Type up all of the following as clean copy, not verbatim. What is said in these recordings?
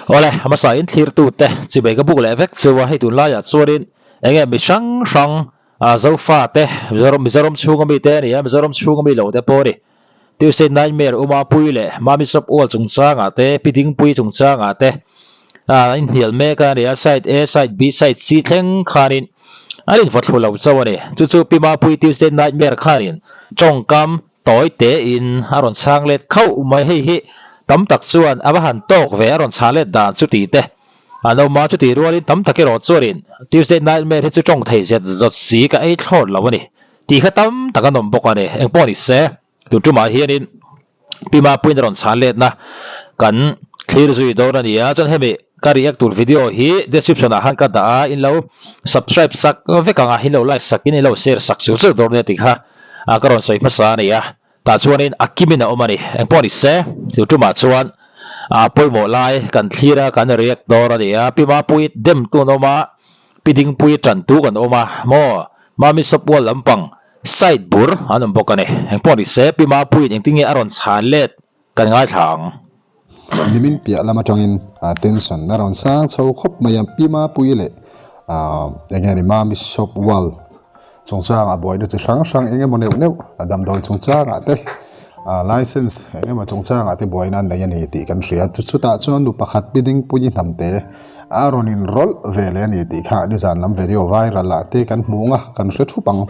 Awle, hmasa in thlirtute chibai ka buk leh vek chu a, hei tunlaiah chuanin enge mi hrang hrang Zofate, Mizoram Mizoram chhunga mite a ni a, Mizoram chhunga mi lo te pawh a ni. Tuesday Nightmare Umapui leh Mami Shop Ual chungchangah te, Pi Dingpui chungchangah te an inhnial mek a ni a, Side A, Side B, Side C thleng khanin an invaw thlu lo chauh a ni. Chu chu Pi Mapui Tuesday Nightmare khanin tawngkam tawi tein a rawn chhang let khauh mai. Hei hi tam tak chuan a va han tawk ve, a rawn chhah let dan chu tih te an awm a, chutih rualin tam tak erawh chuanin Tuesday Nightmare hi chu tawng thei zet zawt si ka ei thlawt lo a ni. Tih kha tam tak an awm bawk a ni. Eng pawh ni se, tun tumah hianin Pi Mapuiin a rawn chhan letna kan thlir zui dawn a ni a. Chuan hemi ka react tur video hi description ah khan ka dah a, in lo subscribe sak vek ang a, in lo like sak in in lo share sak chur chur dawn nia tih kha ka rawn sawi hmasa a ni a. Tah chuanin a kimin a awm a ni. Eng pawh ni se, tun tumah chuan a pawimawh lai kan thlir a, kan react dawn a ni a. Pi Mapui dem tu an awm a, Pi Dingpui tan tu kan awm a maw? Mami Sawpual lampang side bur an awm bawk a ni. Engpawh ni se, Pi Mapuiin engtin nge a rawn chhan let kan ngaithla ang. Nimin piah lam atangin tension a rawn sang chho khawp mai a, Pi Mapui leh eng nge ni Mami Sawpual chungchangah buaina chi hrang hrang eng emaw neuh neuh a damdawi chungchangah te license eng emaw chungchangah te buaina an nei a ni tih kan hria. Chutah chuan nu pakhat Pi Dingpuii hnamte A rawn in rawlh ve leh a ni tih kha nizan lam video viral ah te kan hmu ang a, kan hre thup ang.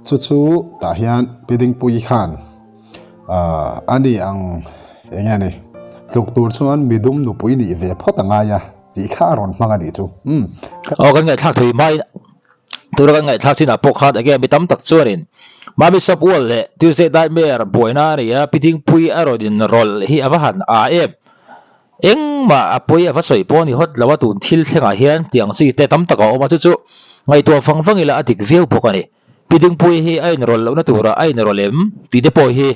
Chu chu tah hian Pi Dingpuii khan ahh a ni ang eng nge ni tluk tur chuan midum nupui nih ve phawt a ngai a tih kha a rawn hmang a nih chu. Umm. Aw kan ngaihthlak thei hmain tura kan ngaihthlak chinah pawh khan enge mi tam tak chuanin Mami Shop Wall leh Tuesday Nightmare buaina a ni a, Pi Dingpuii a rawn in rawlh hi a va han aa em. Engmah a pawi a va sawi pawh a ni hawt lo a, tun thil thlengah hian tiang chi te tam tak a awm a, chu chu ngaihtuah vang vang ila a dik viau bawk a ni. Pi Dingpuii hi a inrawlh lohna turah a inrawlh em tih te pawh hi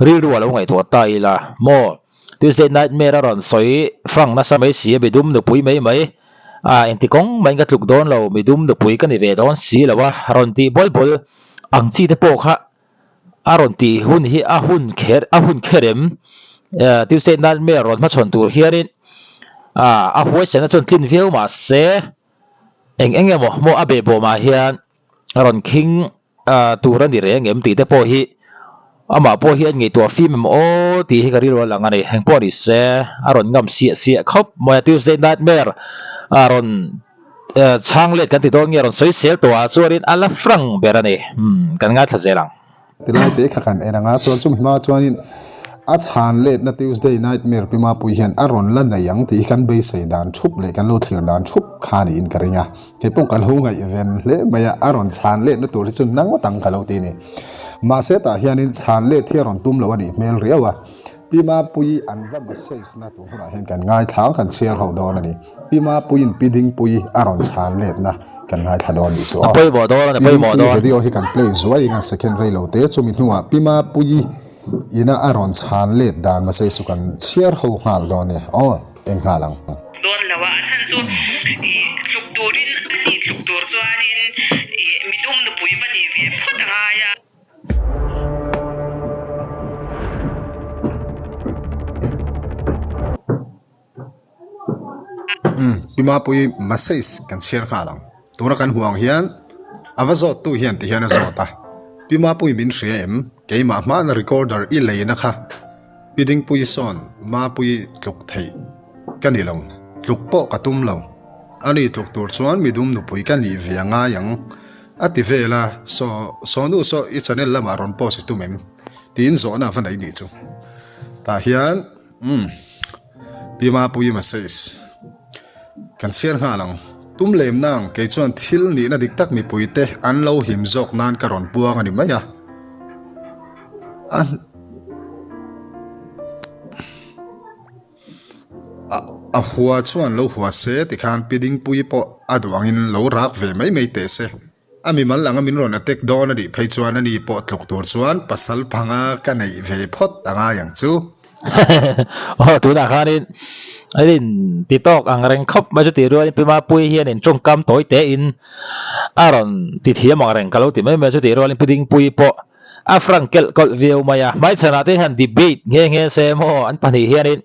rilru a lo ngaihtuah ta ila maw? Tuesday Nightmare a rawn sawi fang nasa mai si a, midum nupui mai mai a engti kawng mahin ka tluk dawn lo, midum nupui ka ni ve dawn si lo a rawn tih bawl bawl ang chi te pawh kha A rawn tih hun hi a hun kher a hun kher em? Tuesday Nightmare rawn hmachhawn tur hianin a huaisena chuan tlin viau mah se eng eng emaw maw a behbawmah hian a rawn khing tur a ni reng em tih te pawh hi amah pawh hi a ngaihtuah fim em aw tih hi ka rilru a lang a ni. Eng pawh ni se a rawn ngam siah siah khawp mai a Tuesday Nightmare a rawn Chhang let kan ti dawn nge rawn sawi sel tawh ah chuanin a la frank ber a ni. Umm kan ngaithla zel ang. Tilai te kha kan en anga chuan chumi hma chuanin a chhan letna Tuesday Nightmare Pi Mapui hian a rawn la nei ang tih hi kan beisei dan thup leh kan lo thlir dan thup kha niin ka ring a. Hei pawh ka lo ngaihven hle mai a, a rawn chhan letna tur hi chu na ngawt ang ka lo ti a ni. Mahse tah hianin chhan let hi a rawn tum lo a nih hmel riau a. Pi Mapuii an va message na tur hunah hian kan ngaithla ang, kan chhiar ho dawn a ni. Pi Mapuiin Pi Dingpuii a rawn chhan letna kan ngaithla dawn nih chu aw. A pawimawh dawn a ni, Pi pawimawh Dingpuii dawn. video hi kan play zuai eng a second rei lo te, chumi hnuah Pi Mapuii ina a rawn chhan let dan message chu kan chhiar ho nghal dawn e aw, eng nghal ang. Dawn lo a, a chhan chu ih tluk turin a nih tluk tur chuanin ih midum nupui va nih ve phawt a ngai a. Umm Pi Mapui message kan chhiar nghal ang. Tuna kan hmuh ang hian a va zawt tu hian ti hian a zawt a. Pi Mapui min hria em? Keimah hmana recorder i leina kha Pi Dingpui sawn Mapui tluk theih ka ni lo. Tluk pawh ka tum lo. Ani tluk tur chuan midum nupui ka nih ve a ngai ang. A ti vel a, Saw, Sawnu saw i channel lamah rawn post i tum em? Tiin zawhna a va nei nih chu. Tah hian, umm, Pi Mapuii message kan chhiar nghal ang. Tum lem nang, kei chuan thil nihna dik tak mipuite an lo him zawk nan ka rawn puang a ni mai a. A. A hua chuan lo hua se tikhan Pi Dingpuii pawh a duh angin lo rak ve mai mai teh se. A mimal anga min rawn attack dawn a nih phei chuan ani pawh tluk tur chuan pasal phanga ka neih ve phawt a ngai ang chu. Aw tunah khanin a in ti tawk ang reng khawp mai chu tih rualin Pi Mapuii hianin tawngkam tawi tein a rawn ti thiam ang reng ka lo ti mai mai chu tih rualin Pi Dingpuii pawh A frank kelh kawlh viau mai a, hmaichhanah te hian debate nghe nghe se maw an pahnih hianin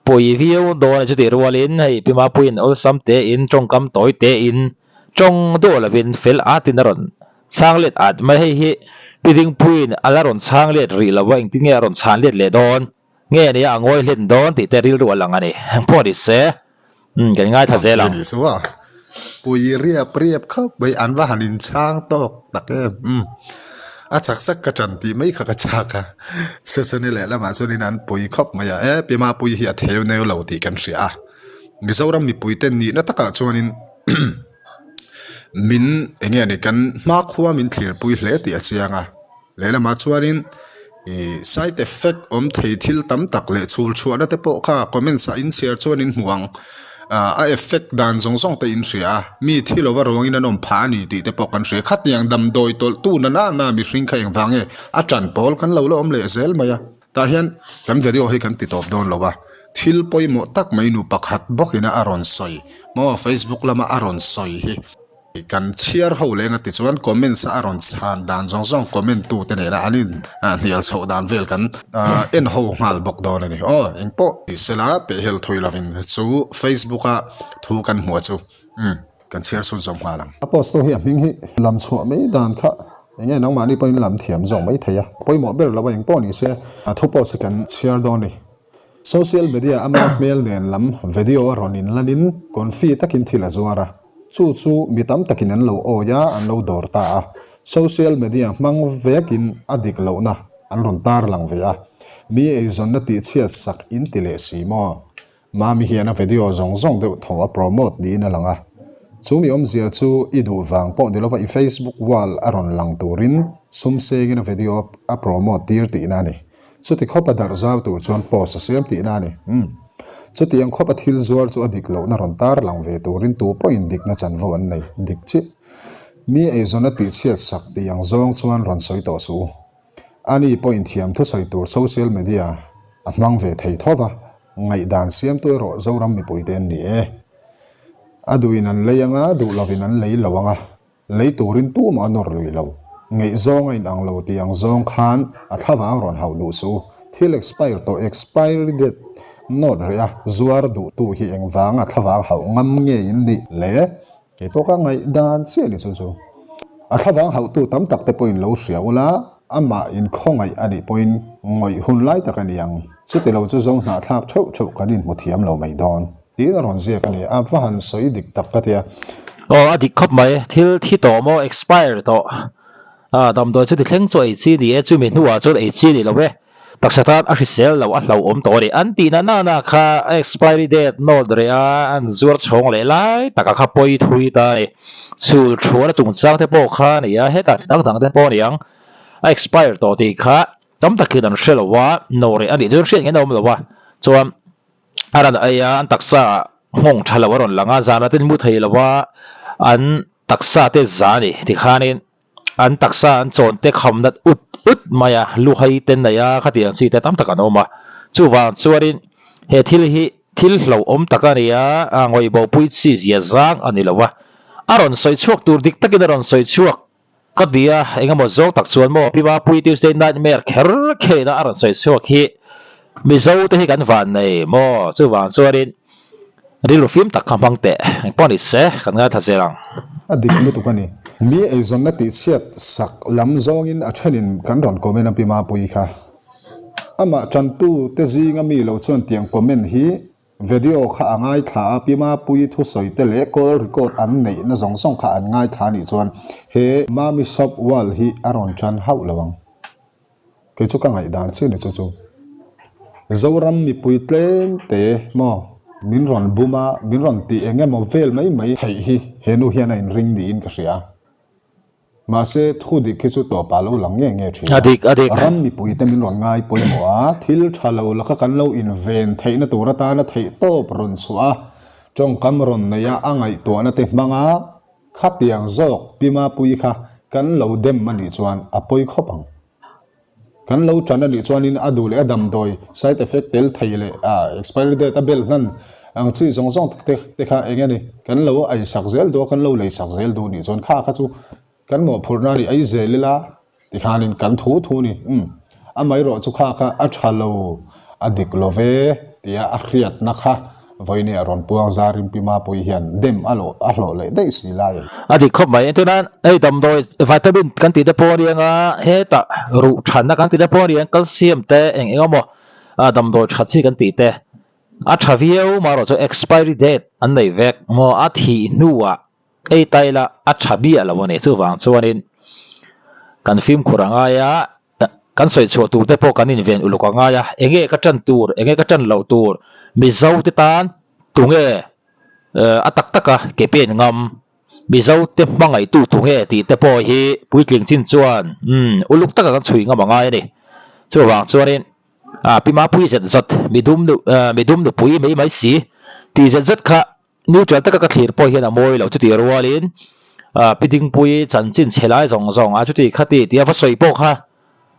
Pawi viau dawn a chutih rualin hei Pi Mapuiin awlsam tein tawngkam tawi tein tawng duh lovin fel atin a rawn chhang let at mai. Hei hi Pi Dingpuiin a la rawn chhang let rih lo a, engtin nge a rawn chhan let leh dawn? Nge nia a ngawi hlen dawn tih te rilru a lang a ni. Engpawh ni se. Umm kan ngaithla zel ang. Ni chu a pui riap riap khawp mai an va han inchhang tawk tak em umm a chak chak ka tan tih mai kha ka chak a chhuachhani leh lamah chuanin an pui khawp mai a e Pima pui hi a theu neu lo tih kan hria a Mizoram mipui te nihna takah chuanin min eng nge ni kan hmakhua min thlirpui hle tih a chiang a. Lehlamah chuanin ih side effect awm thei thil tam tak leh chhul chhuahna te pawh kha comments ah in chhiar chuan in hmu ang ah a effect dan zawng zawng te in hria a mi thi lova ruangin an awm phah a ni tih te pawh kan hria khatiang damdawi tawlh tu na na na mihring kha engvang nge a tan pawl kan lo la awm leh zel mai a tah hian kan video hi kan ti tawp dawn lo a thil pawimawh tak mai nu pakhat bawkin a rawn sawi maw facebook lama a rawn sawi hi. Kan chhiar ho leng a ti chuan comments a rawn chhan dan zawng zawng comment tu te nena an in hnial chhoh dan vel kan en ho nghal bawk dawn a ni. Aw engpawh ti sela pehhel thui lovin chu Facebook a thu kan hmuh a chu umm kan chhiar chhun zawm nghal ang. A post tu hi a hming hi lam chhuah mai dan kha enge nangmahni pawhin lam thiam zawk mai thei a, pawimawh ber lo a engpawh ni se a thu post hi kan chhiar dawn a ni. Social media ama hmel nen lam video a rawn inlanin confi takin thil a zuar a. Chu chu mi tam takin an lo awi a, an lo dawr ta a. Social media hmang vekin a dik lohna an rawn tar lang ve a. Mi eizawnna tihchhiat sak in ti leh si maw? Mami hian a video zawng zawng deuh thaw a promote niin a lang a. Chu mi awmzia chu i duh vang pawh ni lova i Facebook wall a rawn lang turin sum sengin a video a promote tir tihna a ni. Chuti khawpa darh zau tur chuan post a siam tihna a ni. Umm. Chutiang khawpa thil zuar chu a dik lohna rawn tar lang ve turin tu pawhin dikna chanvo an nei dik chiah. Mi eizawn a tihchhiat sak tih ang zawng chuan rawn sawi tawh suh u. Ani pawhin thiam thusawi tur social media a hmang ve thei tho va, ngaihdan siamtu erawh Zoram mipuite an ni e. A duhin an lei anga, duh lovin an lei lo anga. Lei turin tumah a nawr lui lo. Ngeihzawng a inang lo tih ang zawng khan a thlavang rawn hauh duh suh u. Thil expire tawh expiry date nawt reh a zuar duhtu hi engvanga thlavang hauh ngam nge in nih le? Kei pawh ka ngaihdan chiah ni chu chu. A thlavang hauhtu tam tak te pawhin lo hria ula, amah inkhawngaih a nih pawhin ngawih hun lai tak a ni ang. Chuti lo chu zo hnahthlak theuh theuh kan inhmu thiam lo mai dawn. Tiin a rawn ziak a ni. A va han sawi dik tak ka ti a. Aw a dik khawp mai. Thil thi tawh maw expire tawh. A damdawi chu ti thleng chu ei chi ni e, chumi hnuah chuan ei chi ni lo e. Taksa tan a hrisel lo a hlauhawm tawh a ni. An tihna nana kha a expiry date nawt reh a, an zuar chhawng leh lai taka kha pawi thui ta a ni. Chhul thual a chungchang te pawh kha a ni a, hetah chi dang dang te pawh a ni ang. A expire tawh tih kha tam takin an hre lo a, nawh reh a nih chuan hriat ngei a awm lo a. Chuan. a rawn ei a, an taksa ah nghawng tha lo a rawn lang a, zan ah te an mu thei lo a, an taksa te za a ni tikhanin an taksa an chawn te kham nat ut ut mai a, luhai te nei a khatiang chi te tam tak an awm a, chuvang chuanin he thil hi thil hlauhawm tak a ni a, a ngawihbopui chi zia zang a ni lo a, a rawn sawi chhuak tur dik takin a rawn sawi chhuak. Ka ti a, eng emaw zawng tak chuan maw Pi Mapui Tuesday Nightmare kher kheina a rawn sawi chhuak hi Mizo te hi kan van nei maw? Chuvang chuanin rilru fim tak kha hmang teh, engpawh ni se kan ngaithla zel ang. A dik lutuk a ni. Mi eizawnna tihchhiat sak lam zawngin a thenin kan rawn comment a Pi Mapui kha. Amah tantu te zinga mi lo chuan tiang comment hi Video kha a ngaithla a, Pi Mapuii thusawi te leh call record an neihna zawng zawng kha an ngaithla anih chuan he Mami Shop wall hi a rawn tan hauh lo ang. Kei chu ka ngaihdan chiah ni chu chu. Zoram mipui tlem te maw min rawn bum a, min rawn tih eng emaw vel mai mai theih hi he nu hian a inring niin ka hria. Mahse, thu dik hi chu tawpah lo lang nge nge thin a. A dik, a dik. Ram mipuite min rawn ngai pawimawh a, thil tha lo laka kan lo inven theihna tur atana theih tawp rawn chhuah a, tawngkam rawn neih a, a ngaihtuahna te hmang a, khatiang zawk Pi Mapuii kha kan lo dem a nih chuan a pawi khawp ang. Kan lo tan a nih chuanin a duh leh a damdawi side effect tel thei leh expiry date a bel hnan ang chi zawng zawng te te kha eng nge ni kan lo ei sak zel duh a kan lo lei sak zel duh nih chuan kha kha chu kan mawhphurhna a ni ei zel ila tikhanin kan thu thu a ni umm amaherawhchu kha kha a tha lo a dik lo ve. tia a hriatna kha vawinia rawn puang zarin Pi Mapuii hian dem a lawh a hlawh leh daih si lai. A dik khawp mai. Entirnan hei damdawi vitamin kan tih te pawh a ni anga hetah ruh thatna kan tih te pawh a ni ang calcium te eng eng emaw damdawi tha chi kan tih te a tha viau marawh chu expiry date an nei vek maw a thih hnuah Ei ta ila a tha biah lo a ni. Chuvang chuanin kan fimkhur a ngai a, kan sawi chhuah tur te pawh kan inven uluk a ngai a, enge ka tan tur, enge ka tan loh tur, Mizo te tan tunge a tak taka ke pen ngam, Mizo te hmangaihtu tunge tih te pawh hi puitling chin chuan umm uluk taka kan chhui ngam a ngai a ni. Chuvang chuanin ah Pi Mapui zet zet, midum midum nupui mai mai si tih zet zet kha Neutral taka ka thlir pawh hian a mawi lo chutih rualin Pi Dingpuii chanchin chhe lai zawng zawng a chuti khati tia va sawi pawh kha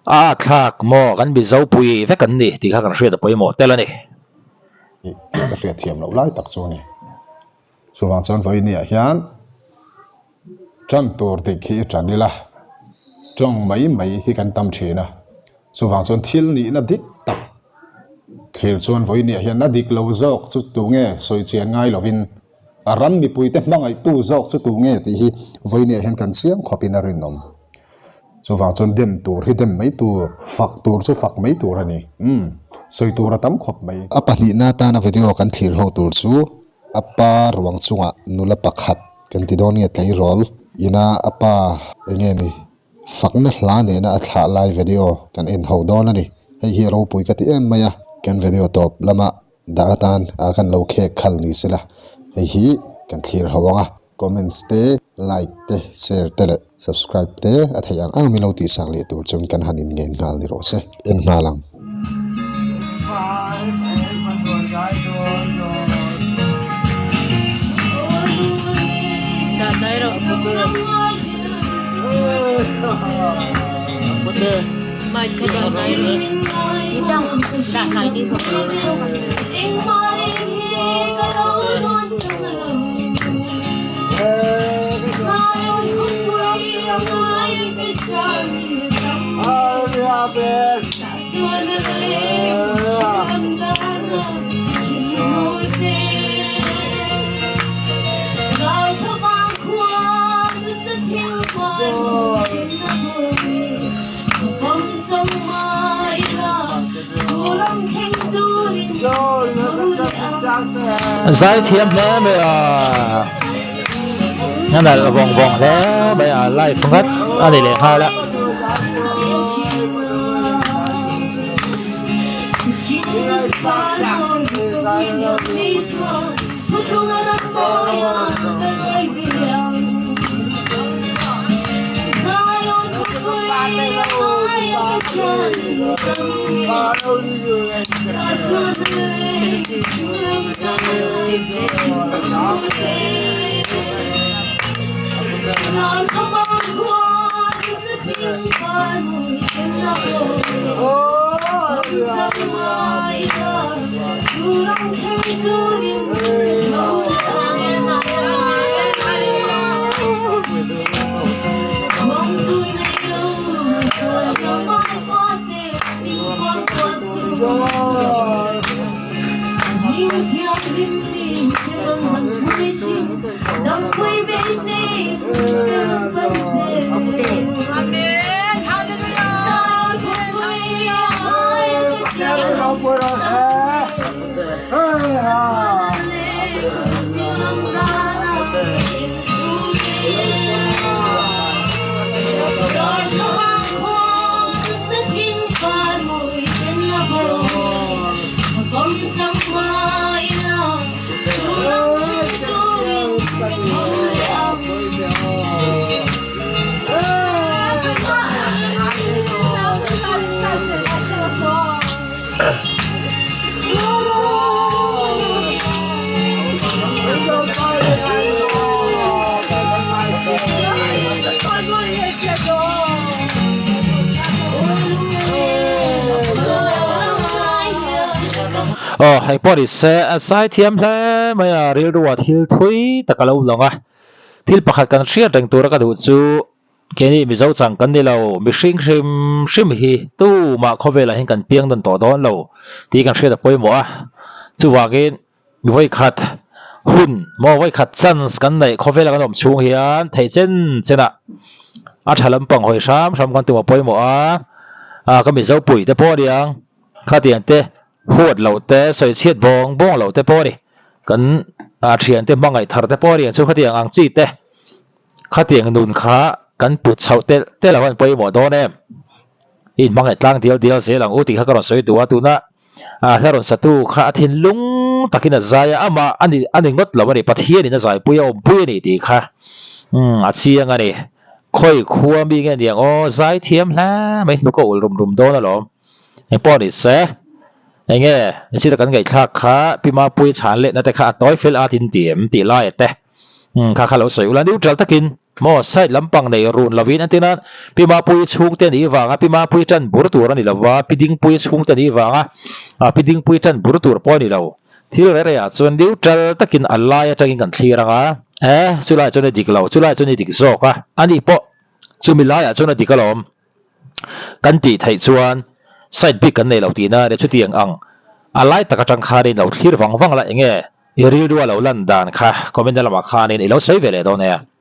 a at thlak maw kan Mizo pui vek an ni tih kha kan hriat a pawimawh tel a ni. Tih ka hriat thiam loh lai tak chu a ni. Chuvang chuan vawiiniah hian tan tur dik hi i tan ila, tawng mai mai hi kan tam thin a. Chuvang chuan thil nihna dik tak thlir chuan vawiiniah hian a dik lo zawk chu tu nge sawi chian ngai lovin a ram mipuite hmangaihtu zawk chu tu nge tih hi vawiiniah hian kan chiang khawpin a rinawm. Chuvang chuan dem tur hi dem mai tur, fak tur chu fak mai tur a ni. Umm, sawi tur a tam khawp mai. A pahnihna atana video kan thlir ho tur chu a pa ruang chungah nula pakhat kan ti dawn nge tleirawl ina a pa eng nge ni? Fakna hla nena a thlah lai video kan en ho dawn a ni. Hei hi a ropui ka ti em mai a, kan video tawp lama dah atan a kan lo khek khal ni sela, hei hi kan thlir ho ang a. Comments te, like te, share te leh subscribe te a theih ang ang min lo tihsak leh tur chuan kan han inngen nghal ni rawh se. En nghal ang. Zai thiam hle mai a a nalh vawng vawng hle mai a live ngat a ni leh nghal a. Aw hei pawh ni se a sai thiam hle mai a rilru ah thil thui tak a lo lang a thil pakhat kan hriat reng tura ka duh chu Keini Mizo chang kan ni lo, mihring hrim hrim hi tumah khawvelah hian kan piang nawn tawh dawn lo tih kan hriat a pawimawh a. Chuvangin vawikhat hun maw vawikhat chance kan neih khawvela kan awm chhung hian theih chen chenah a tha lampang hawi hram hram kan tum a pawimawh a, ah ka Mizo pui te pawh a niang khatiang te huat loh te sawi chhiat bawng bawng loh te pawh a ni kan ah thian te hmangaih thar te pawh a ni ang chu khatiang ang chi te khatiang nun kha kan put chhoh telh telh a van pawimawh dawn em. I inhmangaih tlang dial dial zel ang u tih kha ka rawn sawi duh a, tuna hla rawn satu kha a thinlung takin a zai a, amah a ni a ni ngawt lo a ni, Pathianin a zaipui a awmpui a ni tih kha umm a chiang a ni. Khawi khua mi nge niang aw, zai thiam hle mai hnuk a ulh rum rum dawn alawm. Engpawh ni se, eng nge chita kan ngaihthlak kha Pi Mapuii chhan lehna te kha a tawi fel at in ti em tih laia te umm kha kha lo sawi ula neutral takin Maw side lampang nei run lovin an tina Pi Mapuii chhungte nih vanga Pi Mapuii tan bur tur a ni lova, Pi Dingpuii chhungte nih vanga Pi Dingpuii tan bur tur pawh a ni lo. Thil reh rehah chuan neutral takin a lai atangin kan thlir ang a, e chulaiah chuan a dik lo, chulaiah chuan i dik zawk a, ani pawh chumi laiah chuan a dik alawm kan tih theih chuan side bik kan nei lo tihna a ni. Chutiang ang a lai tak atang khanin lo thlir vang vang la enge i rilru a lo lan dan kha comment na lamah khanin i lo sawi ve leh dawn e.